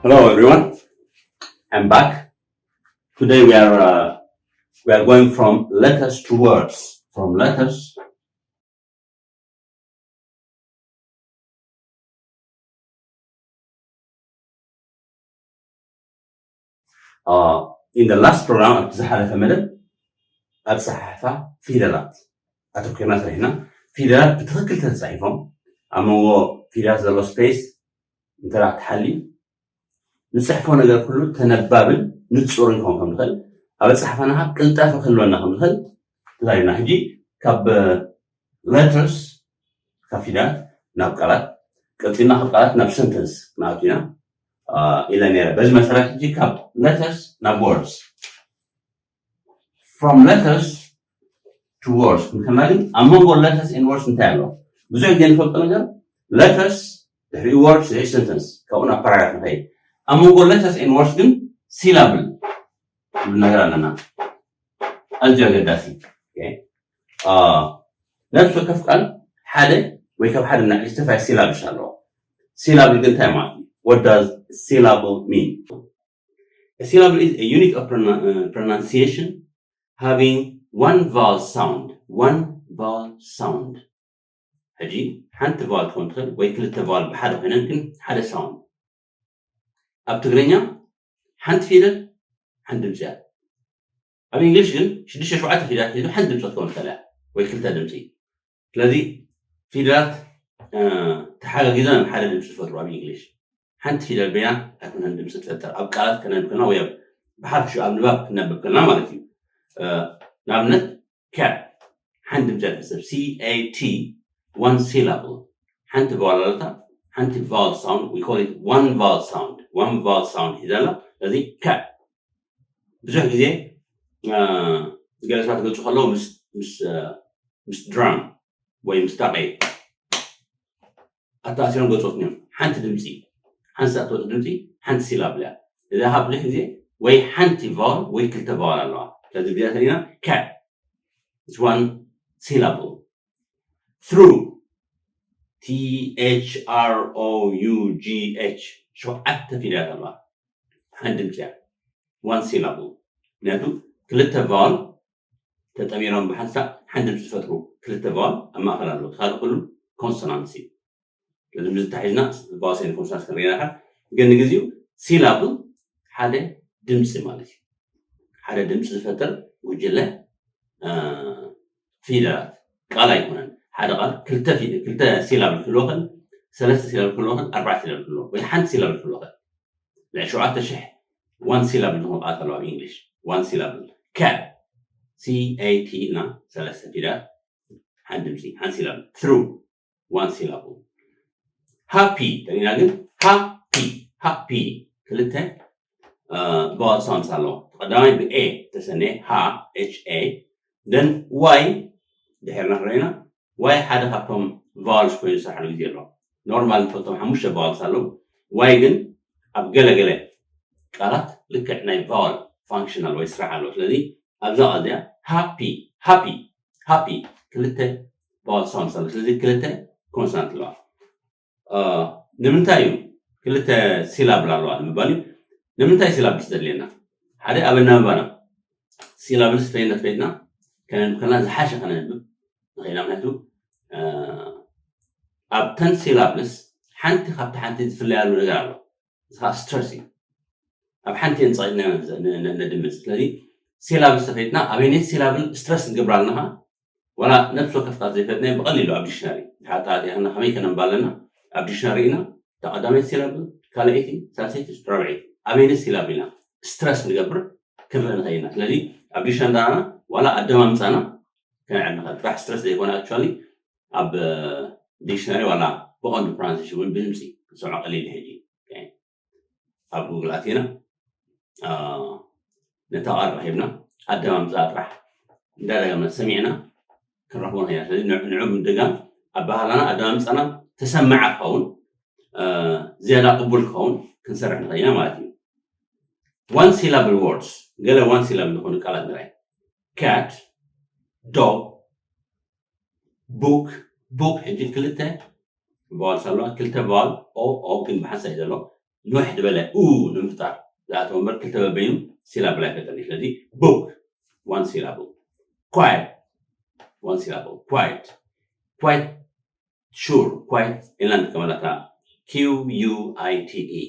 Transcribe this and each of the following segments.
Hello, everyone. I'm back. Today we are uh, we are going from letters to words. From letters. Uh, in the last program, ኣብቲ ዝሓለፈ መደብ ኣጸሓሕፋ ፊደላት ኣተኮርና ሰሪሕና። ፊደላት ብትኽክል ተጻሒፎም ኣብ መንጎ ፊደላት ዘሎ ስፔስ እንተ ትሓልዩ ንጽሕፎ ነገር ኩሉ ተነባብን ንጹርን ክኾን ከም ዝኽእል፣ ኣብ ኣጻሓሕፋና ቅልጣፈ ክህልወና ከም ዝኽእል ተዛሪብና። ሕጂ ካብ letters፣ ካብ ፊደላት ናብ ቃላት፣ ቀጺልና ካብ ቃላት ናብ ሰንተንስ ክንኣቱ ኢና ኢለ ነይረ። በዚ መሰረት ሕጂ ካብ letters ናብ words፣ from letters to words ክንከና ግን ኣብ መንጎ letters and words እንታይ ኣሎ? ብዙሕ ግዜ ንፈልጦ ነገር letters፣ ድሕሪ words፣ ድሕሪ ሰንተንስ፣ ካብኡ ናብ ፓራግራፍ ንኸይድ። ኣብ መንጎ letters and words ግን ሲላብል ዝብል ነገር ኣለና። ኣዝዩ ኣገዳሲ። ነፍሲ ወከፍ ቃል ሓደ ወይ ካብ ሓደ ንላዕሊ ዝተፈላለዩ ሲላብልስ ኣለዎ። ሲላብል ግን እንታይ ማለት እዩ? What does syllable mean? A syllable is a unit of pronunciation having one vowel sound. One vowel sound. ሕጂ ሓንቲ ቫል ትኾን ትኽእል ወይ ክልተ ቫል ብሓደ ኮይነን ግን ሓደ ሳውንድ። ኣብ ትግርኛ ሓንቲ ፊደል ሓንቲ ድምፂ እያ። ኣብ እንግሊሽ ግን ሽዱሽተ ሸውዓተ ፊደላት ሒዙ ሓንቲ ድምፂ ክትከውን ትኽእል እያ ወይ ክልተ ድምፂ። ስለዚ ፊደላት ተሓጋጊዞም ሓደ ድምፂ ዝፈጥሩ ኣብ እንግሊሽ። ሓንቲ ፊደል በይና ኣይኮነን ድምፂ ትፈጥር። ኣብ ቃላት ክነንብ ከለና ወይ ብሓፊሹ ኣብ ንባብ ክነንብ ከለና ማለት እዩ። ንኣብነት cat ሓንቲ ድምፂ ትሕሰብ። C A T one syllable ሓንቲ ቫል ኣለታ። ሓንቲ ቫል ሳውንድ we call it one vowel sound. One vowel sound ሒዛ ኣላ። ስለዚ cat ብዙሕ ግዜ ገለ ሰባት ክገልፁ ከለዉ ምስ ድራም ወይ ምስ ጣቕዒት ኣተኣሲሮም ገፆት እዮም። ሓንቲ ድምፂ ሓንሳእ ትወፅእ ድምፂ ሓንቲ ሲላብል እያ። እዛ ካብ ብዙሕ ግዜ ወይ ሓንቲ ቫል ወይ ክልተ ቫል ኣለዋ። ስለዚ ግዜ ተሪና cat is one syllable. Through T H R O U G H ሸውዓተ ፊደላት ኣለዋ። ሓንቲ ድምፂ እያ። One syllable። ምክንያቱ ክልተ ቫል ተጠሚሮም ብሓንሳእ ሓንቲ ድምፂ ዝፈጥሩ ክልተ ቫል ኣብ ማእኸል ኣለዉ። ካልእ ኩሉ ኮንሶናንትስ እዩ። ስለዚ ምስ ተታሒዝና ቫውልስ ኤንድ ኮንሶናንትስ ክንርኢ ኢና። ግን ንግዚኡ ሲላብል ሓደ ድምፂ ማለት እዩ። ሓደ ድምፂ ዝፈጥር ጉጅለ ፊደላት ቃል ኣይኮነን። ሓደ ቃል ክልተ ፊደል ክልተ ሲላብል ክህልዎ ይኽእል፣ ሰለስተ ሲላብል ክህልዎ ይኽእል፣ ኣርባዕተ ሲላብል ክህልዎ ወይ ሓንቲ ሲላብል ክህልዎ ይኽእል። ልዕሊ ሸውዓተ ሽሕ ዋን ሲላብል ዝኾኑ ቃላት ኣለዋ ኣብ እንግሊሽ። ዋን ሲላብል cat፣ C A T እና ሰለስተ ፊደላት ሓንቲ ድምፂ ሓንቲ ሲላብል። Through one syllable። ሃፒ ተሪና ግን ሃፒ ሃፒ ክልተ ቫውል ሳውንድስ ኣለዎ። ቀዳማይ ብ A ተሰነየ ሃ፣ H A፣ then Y ድሕርና ክረኢና። Y ሓደ ካብቶም ቫውልስ ኮይኑ ዝሰርሓሉ ግዜ ኣሎ። ኖርማል ንፈልጦም ሓሙሽተ ቫውልስ ኣለዉ። Y ግን ኣብ ገለገለ ቃላት ልክዕ ናይ ቫውል ፋንክሽን ኣለዎ ወይ ስራሕ ኣለዎ። ስለዚ ኣብዛ ቃል እዚኣ ሃፒ ሃፒ ሃፒ ክልተ ቫውል ሳውንድስ ኣለዎ። ስለዚ ክልተ ኮንሶናንት ኣለዋ። ንምንታይ እዩ ክልተ ሲላብል ኣለዋ ንምባል እዩ። ንምንታይ ሲላብልስ ዘድልየና? ሓደ ኣብ ኣናብባና ሲላብልስ ፈይና ፈይትና ከነንብ ከለና ዝሓሸ ከነንብብ ንኽእልና። ምክንያቱ ኣብተን ሲላብልስ ሓንቲ ካብቲ ሓንቲ ዝፍለያሉ ነገር ኣሎ። እዚ ከዓ ስትረስ እዩ። ኣብ ሓንቲ እየን ፀቒጥና ነድምፅ። ስለዚ ሲላብልስ ተፈይጥና ኣበይነት ሲላብል ስትረስ ንገብር ኣለና ከዓ ዋላ ነብሲ ወከፍ ቃል ዘይፈለጥናዮ ብቐሊሉ ኣብ ዲክሽነሪ ድሓር ኣጣጢዕና ከመይ ከነንባ ኣለና ኣብ ዲክሽነሪ ኢና እታ ቀዳመይቲ ሲላብል፣ ካልኣይቲ፣ ሳልሰይቲ፣ ራብዐይቲ ኣበይነት ሲላብል ኢና ስትረስ ንገብር ክንርኢ ንኽእል ኢና። ስለዚ ኣብ ዲክሽነሪ እንዳና ዋላ ኣደማምፃና ከነዕል ንኽእል። ጥራሕ ስትረስ ዘይኮነ ኣክቹዋሊ ኣብ ዲክሽነሪ ዋላ ብቐንዱ ፕሮናንሴሽን እውን ብድምፂ ክንሰምዖ ቀሊል እዩ። ሕጂ ኣብ ጉግል ኣቲና ነታ ቃል ረኺብና ኣደማምፃ ጥራሕ እንዳደገምና ሰሚዕና ክንረኽቦ ንኽእል ኢና። ስለዚ ንዑ ምድጋም ኣበሃህላና ኣደማምፃና ተሰማዓ ክኸውን ዝያዳ ቅቡል ክኸውን ክንሰርሕ ንኽእል ኢና ማለት እዩ። ዋን ሲላብል ወርድስ ገለ ዋን ሲላብል ዝኾኑ ቃላት ንርኣይ። cat፣ dog፣ book። Book ሕጂ ክልተ ቫውልስ ኣለዋ። ክልተ ቫውል ኦ ኦ ግን ብሓንሳእ እዩ ዘሎ። ንውሕ ዝበለ ኡ ንምፍጣር ዝኣተወ እምበር ክልተ በበይኑ syllable ኣይፈጥርን እዩ። ስለዚ book one syllable፣ quiet one syllable፣ quiet፣ quite sure፣ quite ኢልና ንጥቀመላ እታ Q U I T E።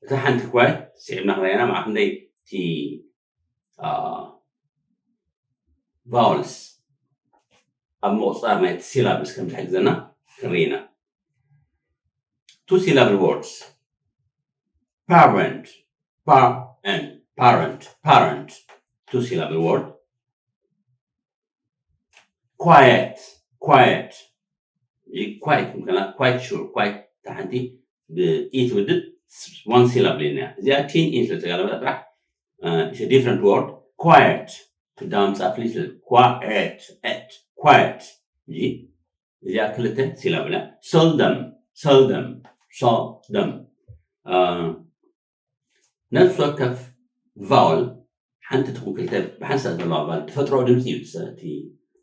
እታ ሓንቲ quiet ስዒብና ክረኣና መዓ ክንደይ እቲ vowels ኣብ ምቑፃር ናይ syllables ከም ዝሕግዘና ክንርኢ ኢና። Two syllable words: parent፣ parent፣ parent፣ parent፣ two syllable word። Quiet፣ quiet፣ quite፣ quite sure፣ quite፣ እታ ሓንቲ ብኢ ትውድእ፣ one syllable እያ። እዚኣ ቲን ኢን ስለተጋለበ ጥራሕ፣ it's a different word። Quiet፣ ትዳምፃ ፍሊት፣ quiet፣ quiet። እዚኣ ክልተ syllable እያ። Seldom፣ seldom፣ seldom። ነፍሲ ወከፍ vowel ሓንቲ ትኹን ክልተ ብሓንሳእ ዘለዋ vowel ተፈጥሮ ድምፂ እዩ እቲ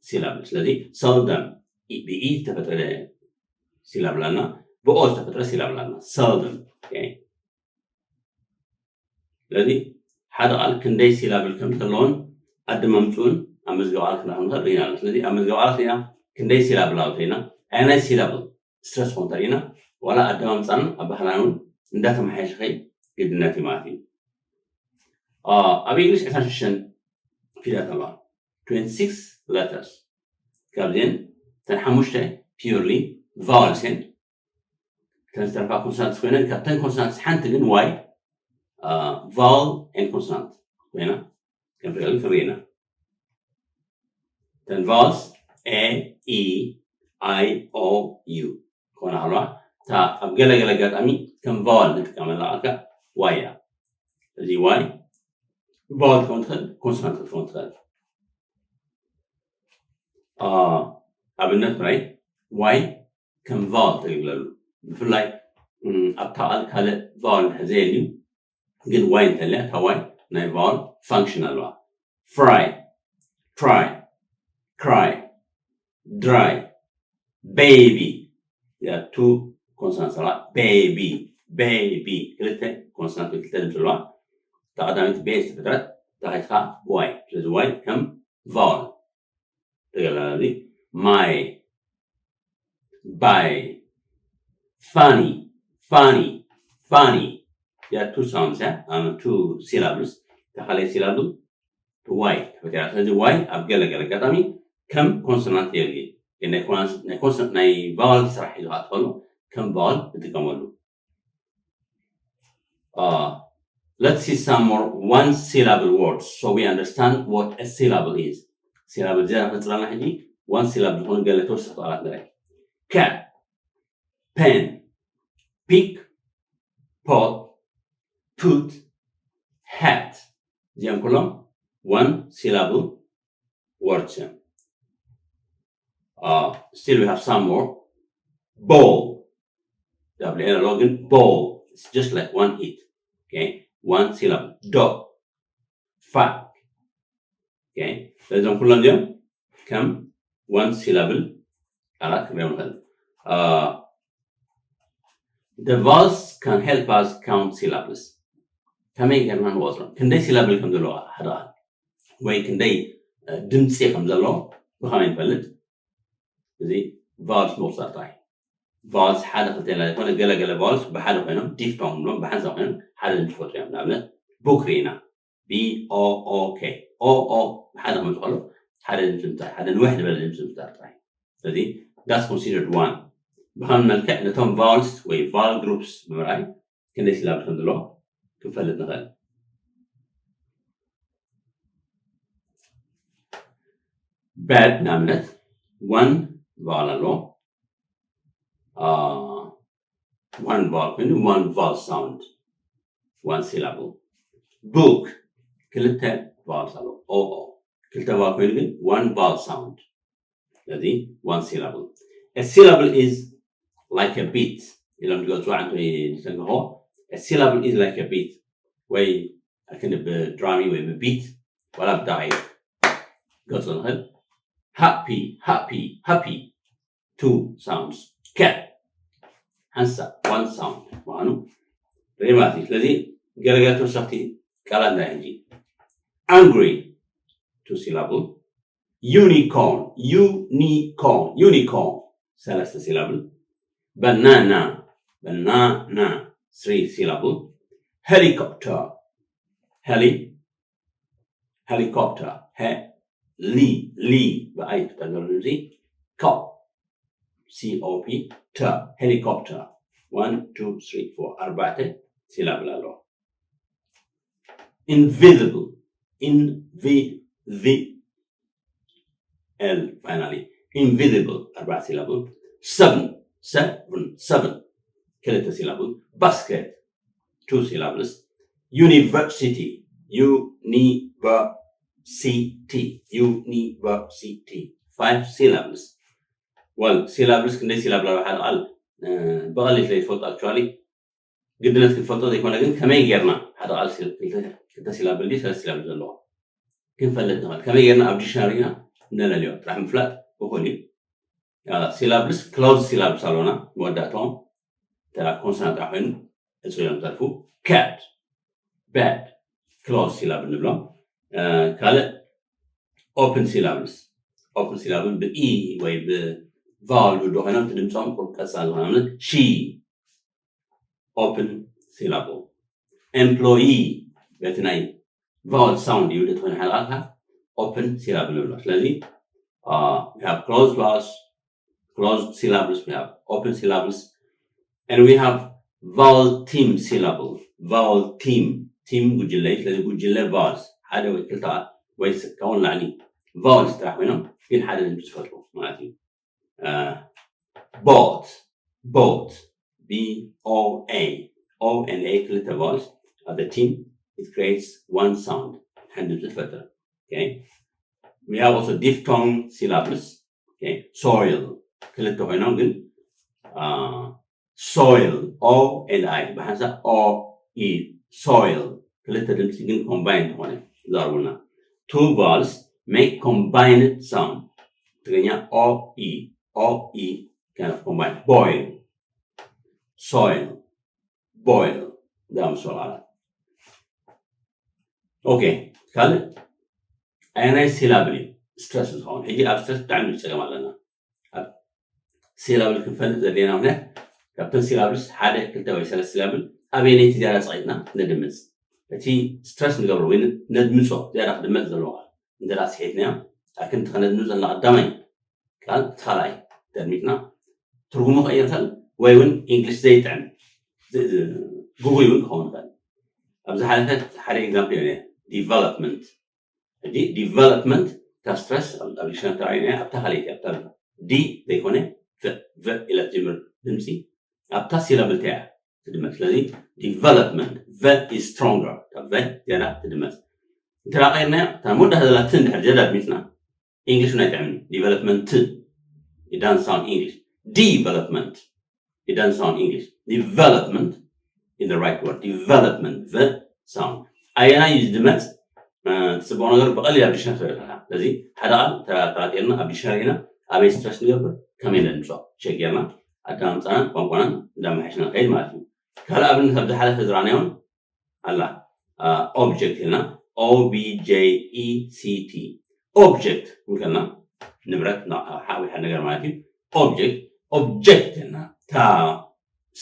syllable። ስለዚ seldom ብኢ ዝተፈጥረ syllable ኣና፣ ብኦ ዝተፈጥረ syllable ኣና። Seldom። ስለዚ ሓደ ቃል ክንደይ syllable ከም ዘለዎን ኣደማምፅኡን ኣብ መዝገብ ቃላት ክንረኽብ ንኽእል ርኢና ኣለና። ስለዚ ኣብ መዝገብ ቃላት ርኢና ክንደይ syllable ኣለዎ ርኢና፣ ኣየናይ syllable stress ኮንተር ኢና ዋላ ኣደማምፃን ኣባህላን እውን እንዳተመሓየሸ ከይድ ግድነት እዩ ማለት እዩ። ኣብ እንግሊሽ ዕስራን ሽዱሽተን ፊደላት ኣለዋ፣ twenty six letters። ካብዚን እተን ሓሙሽተ purely vowels እየን። እተን ዝተረፋ consonants ኮይነን ካብተን consonants ሓንቲ ግን y vowel and consonant ኮይና ከም ትኽእል ክንርኢ ኢና። እተን vowels a e i o u ክኾና ከለዋ እታ ኣብ ገለገለ ኣጋጣሚ ከም vowel ንጥቀመላ ቃልካ y እያ። እዚ y vowel ትኸውን ትኽእል፣ consonant ክትኸውን ትኽእል። ኣብነት ምራይ y ከም vowel ተግብለሉ። ብፍላይ ኣብታ ቃል ካልእ vowel እንድሕር ዘየልዩ ግን y እንተልያ እታ y ናይ vowel function ኣለዋ። Fry፣ try፣ cry፣ dry፣ baby። እዚኣ two consonants ኣለዋ። Baby፣ baby፣ ክልተ consonant ወይ ክልተ ድምፂ ኣለዋ። እታ ቀዳመይቲ ቤ ዝተፈጥረት፣ እታ ካልኣይቲ ከዓ ዋይ። ስለዚ ዋይ ከም vowel ተገላላኒ። My፣ by፣ funny፣ funny፣ funny። እዚኣ two sounds እያ፣ two syllables። እታ ካልኣይቲ syllable ዋይ ተፈጢራ። ስለዚ ዋይ ኣብ ገለ ገለ ኣጋጣሚ ከም consonant የድሊ። ናይ consonant፣ ናይ vowel ስራሕ ሒዙ ከዓ ተኸሎ ከም vowel ንጥቀመሉ። Let's see some more one syllable words so we understand what a syllable is. Syllable እዚኣ ንፈልጥ ኣለና ሕጂ። One syllable ዝኾኑ ገለ ተወሰኽቲ ቃላት ንርኢ። Cat፣ pen፣ pick፣ pot፣ put፣ hat። እዚኦም ኩሎም one syllable words እዮም። Still we have some more. Ball፣ ዳብል ኤል ኣለዎ ግን ball, it's just like one it. Okay, one syllable. Dog፣ fuck። Okay, እዞም ኩሎም እዚኦም ከም one syllable ቃላት ክንሪኦም ንኽእል። The vowels can help us count syllables. ከመይ ጌርና ንቆፅሮም? ክንደይ syllable ከም ዘለዎ ሓደ ቃል ወይ ክንደይ ድምፂ ከም ዘለዎ ብኸመይ ንፈልጥ? እዚ vowels ምቁፃር ጥራይ። Vowels ሓደ ክልተ ኢልና ዘይኮነ፣ ገለ ገለ vowels ብሓደ ኮይኖም diphthong ንብሎም፣ ብሓንሳብ ኮይኖም ሓደ ድምፂ ክፈጥሩ እዮም። ንኣብነት book ርኢና፣ B O O K፣ O O ብሓደ ክመፅእ ከሎ ሓደ ድምፂ ምፍጣር፣ ሓደ ንውሕ ዝበለ ድምፂ ምፍጣር ጥራይ። ስለዚ that's considered one። ብኸም መልክዕ ነቶም vowels ወይ vowel groups ብምርኣይ ክንደይ syllable ከም ዘለዎ ክንፈልጥ ንኽእል። Bed ንኣብነት one vowel ኣለዎ። One vowel ኮይኑ one vowel sound, one syllable። Book ክልተ vowels ኣለዎ። O O ክልተ vowel ኮይኑ ግን one vowel sound። ስለዚ one syllable። A syllable is like a beat ኢሎም ዝገልፅዋ ዓንቶ ዝሰንገኸዎ። A syllable is like a beat ወይ ኣክን ብድራሚ ወይ ብቢት ዋላ ብዳቂ ገልፆ ንኽእል። Happy፣ happy፣ happy፣ two sounds። Cat ሓንሳ one sound ምዃኑ ሪማት እዩ። ስለዚ ገለገለ ተወሰኽቲ ቃላት ናይ ሕጂ። Angry, two syllable. Unicorn, unicorn, unicorn, ሰለስተ syllable. Banana, banana, three syllable. Helicopter, heli helicopter, heli, li ብኣይ ትጠገሉ እዚ። Cop, C O P, ተ፣ helicopter. One, two, three, four, ኣርባዕተ syllable ኣለዎ። Invisible, ኢንቪዚብል፣ L finally, invisible፣ ኣርባዕተ syllable። Seven, seven, seven፣ ክልተ syllable። Basket, two syllables። University, ዩኒቨርሲቲ፣ ዩኒቨርሲቲ፣ five syllables። Well, syllables ክንደይ syllable ኣብ ሓደ ቃል ብቐሊል ስለ ይፈልጡ፣ actually ግድነት ክንፈልጦ ዘይኮነ፣ ግን ከመይ ጌርና ሓደ ቃል ክልተ syllable ድዩ ሰለስተ syllable ዘለዎ ክንፈልጥ ንኽእል። ከመይ ጌርና ኣብ dictionary ኢና እነለልዮ ጥራሕ ምፍላጥ እኹል እዩ። Syllables፣ closed syllables ኣለውና፣ መወዳእታኦም ተራ consonant ጥራሕ ኮይኑ እፅሎም ተርፉ። Cat፣ bad፣ closed syllable ንብሎም። ካልእ open syllables፣ open syllable ብ E ወይ ብ vowel ዝውድኡ ኮይኖም እቲ ድምፆም ቁሩብ ቀፃሊ ዝኾነ፣ ንኣብነት she፣ open syllable። Employee በቲ ናይ vowel sound ይውድእ ተኾይኑ ሓደ ቃልካ open syllable ንብሎ። ስለዚ we have closed vowels, closed syllables, we have open syllables, and we have vowel theme syllable. Vowel theme፣ theme ጉጅለ እዩ። ስለዚ ጉጅለ vowels ሓደ ወይ ክልተ ወይ ካብኡ ንላዕሊ vowels ጥራሕ ኮይኖም ግን ሓደ ድምፂ ዝፈጥሩ ማለት እዩ። Boat, boat, B O A, O and A ክልተ vowels ኣብ the theme, it creates one sound፣ ሓንቲ ድምፂ ትፈጥር። Okay, we have also diphthong syllables. Okay, soil፣ ክልተ ኮይኖም ግን soil፣ O and I ብሓንሳብ O E፣ soil፣ ክልተ ድምፂ ግን combine ዝኾነ ይዛረቡና። Two vowels make combined sound። ትግርኛ O E፣ O E kind of combine። Boil፣ soil፣ boil ዝኣመሰሉ ቃላት። Okay፣ ካልእ ኣየናይ syllable እዩ stress ዝኸውን? ሕጂ ኣብ stress ብጣዕሚ ጸገም ኣለና። ኣብ syllable ክንፈልጥ ዘድልየና ምክንያት ካብተን syllables ሓደ፣ ክልተ ወይ ሰለስተ syllable ኣበየነይቲ ዝያዳ ጸቒጥና ነድምፅ፣ እቲ stress ንገብሮ ወይ ነድምፆ ዝያዳ ክድመፅ ዘለዎ ቃል እንተ ስሒትናዮ፣ ኣክንቲ ከነድምፅ ዘለና ቀዳማይ ቃል እቲ ካልኣይ ተድሚፅና ትርጉሙ ክቕይር ይኽእል ወይ እውን English ዘይጥዕም ግጉይ እውን ክኸውን ይኽእል። ኣብዚ ሓለፈ ሓደ example እዩ development። ሕጂ development እታ stress ኣብ dictionary ተራእዩና ኣብታ ካልኣይቲ ኣብታ D ዘይኮነ ቨ ኢላ ትጅምር ድምፂ ኣብታ syllable እያ ትድመፅ። ስለዚ development፣ ቨ is stronger፣ ካብ ቨ ዝያዳ ትድመፅ። እንተ ቀይርናዮ እታ መወዳእታ ዘላ ት እንድሕር ዝያዳ ኣድሚፅና English እውን ኣይጥዕምን። Development፣ it doesn't sound English። Development፣ it doesn't sound English። Development is the right word። Development፣ ቨ sound። ኣየናይ እዩ ዝድመፅ? ትፅብቆ ነገር ብቐሊል ኣብ dictionary ትረክበካ። ስለዚ ሓደ ቃል ተራጢርና ኣብ dictionary ኢና ኣበይ stress ንገብር፣ ከመይ ነድምፆ ሸጊርና ኣዳምፃናን ቋንቋናን እንዳመሓሽና ንኸይድ ማለት እዩ። ካልእ ኣብነት ኣብ ዝሓለፈ ዝረኣናዮን ኣላ። Object ኢልና፣ O B J E C T። Object ክንከልና ንብረት፣ ኣቕሓ ወይ ሓደ ነገር ማለት እዩ። Object፣ object ኢልና እታ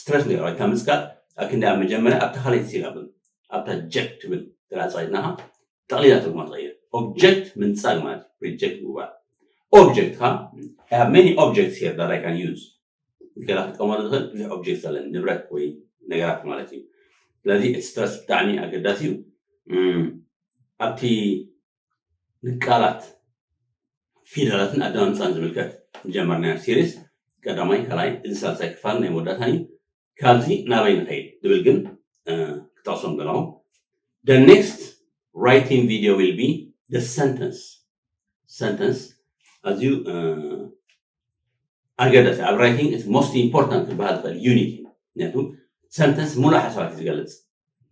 stress ንገብራ ወይ እታ ምፅቃጥ ኣክንዲ ኣብ መጀመርያ ኣብታ ካልኣይቲ syllable ኣብታ ጀክት ትብል ተላፀቂጥናኻ ጠቕሊላ ትርጉማ ትቐይር። Object ምንፃግ ማለት እዩ፣ reject ምግባር። Object ካ I have many objects here that I can use። ገላ ክጥቀመሉ ዝኽእል ብዙሕ objects ኣለኒ፣ ንብረት ወይ ነገራት ማለት እዩ። ስለዚ እቲ stress ብጣዕሚ ኣገዳሲ እዩ። ኣብቲ ንቃላት ፊደላትን ኣደማምፃን ዝምልከት ዝጀመርናዮ series ቀዳማይ፣ ካልኣይ፣ እዚ ሳልሳይ ክፋል ናይ መወዳእታን እዩ። ካብዚ ናበይ ንኸይድ ዝብል ግን ክጠቕሶም ዘለኹ። The next writing video will be the sentence። Sentence ኣዝዩ ኣገዳሲ ኣብ writing እቲ most important ክበሃል ዝኽእል unit እዩ። ምክንያቱ sentence ሙሉእ ሓሳባት እዩ ዝገልፅ።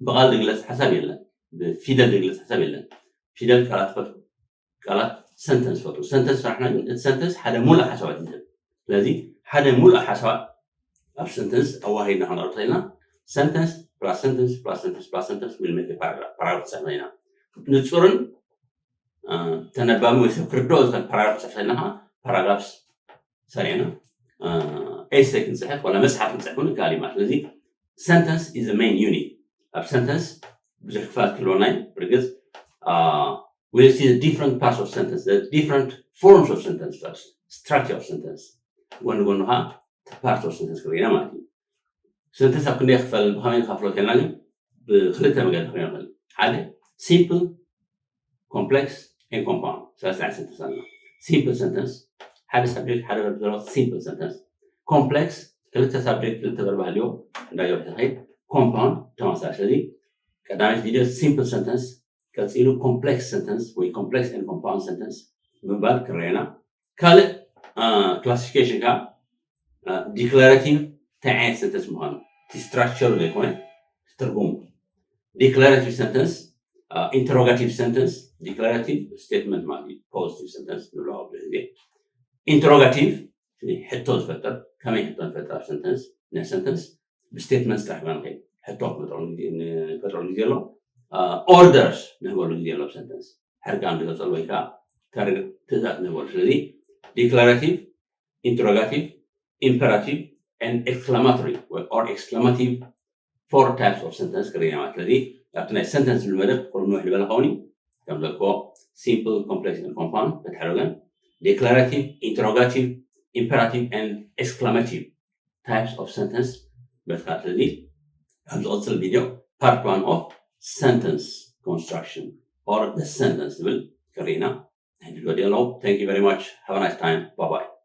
ብቃል ዝግለፅ ሓሳብ የለን፣ ብፊደል ዝግለፅ ሓሳብ የለን። ፊደል ቃላት ፈጥሩ፣ ቃላት sentence ፈጥሩ። Sentence ስራሕና ግን እቲ sentence ሓደ ሙሉእ ሓሳባት እዩ ዝህብ። ስለዚ ሓደ ሙሉእ ሓሳባት ኣብ sentence ኣዋሂድና ክንረክብ ተኽእልና። Sentence plus sentence plus sentence plus sentence will make a paragraph። ፓራግራፍ ክጽሕፍ ኢና። ንጹርን ተነባቢ ወይ ሰብ ክርድኦ ዝኽእል ፓራግራፍ ክጽሕፍ ከለና paragraphs ሰሪዕና essay ክንጽሕፍ ወላ መጽሓፍ ክንጽሕፍ እውን ይከኣል እዩ ማለት። ስለዚ sentence is the main unit። ኣብ sentence ብዙሕ ክፋል ክህልወና እዩ። ብርግጽ we see the different parts of sentence, the different forms of sentence first, structure of sentence፣ ጎኒ ጎኒ ከዓ parts of sentence ክርኢና ማለት እዩ። Sentence ኣብ ክንደይ ክፈል፣ ብኸመይ ንኸፍሎ ተልና ግን ብክልተ መገዲ ክርኢና ንኽእል። ሓደ simple፣ complex and compound። ሰለስተ ዓይነት sentence ኣለና። Simple sentence ሓደ subject ሓደ verb ዘለዎ simple sentence። Complex ክልተ subject ክልተ verb ሃልዮ እንዳገበ ተኸይድ። Compound ተመሳሳሊ። ስለዚ ቀዳመይቲ video simple sentence፣ ቀጺሉ complex sentence ወይ complex and compound sentence ምባል ክረአና። ካልእ classification ካ declarative እንታይ ዓይነት sentence ምዃኑ፣ እቲ structure ዘይኮነ ትርጉሙ። Declarative sentence፣ interrogative sentence። Declarative statement ማለት እዩ፣ positive sentence ንብሎ ኣብ ግዜ። Interrogative ሕቶ ዝፈጥር፣ ከመይ ሕቶ ንፈጥር ኣብ sentence? ናይ sentence ብስቴትመንት ጥራሕ ኢና ንኸይድ። ሕቶ ክፈጥረሉ ግዜ ኣሎ፣ orders ንህበሉ ግዜ ኣሎ። Sentence ሕርቃን ዝገልጸሉ ወይ ከዓ ትእዛዝ ንህበሉ። ስለዚ declarative፣ interrogative፣ imperative and exclamatory or exclamative፣ four types of sentence ክርኢና ማለት። ስለዚ ኣብቲ ናይ sentence ዝብል መደብ ቁሩብ ንውሕ ዝበለ ኸውን እዩ። ከም ዘልኮ simple፣ complex and compound በቲ ሓደ ወገን፣ declarative፣ interrogative፣ imperative and exclamative types of sentence በቲ ካልእ። ስለዚ ኣብ ዝቕጽል video part one of sentence construction or the sentence ዝብል ክርኢና። ሕጂ ወዲ ኣለዉ። Thank you very much. Have a nice time. Bye bye.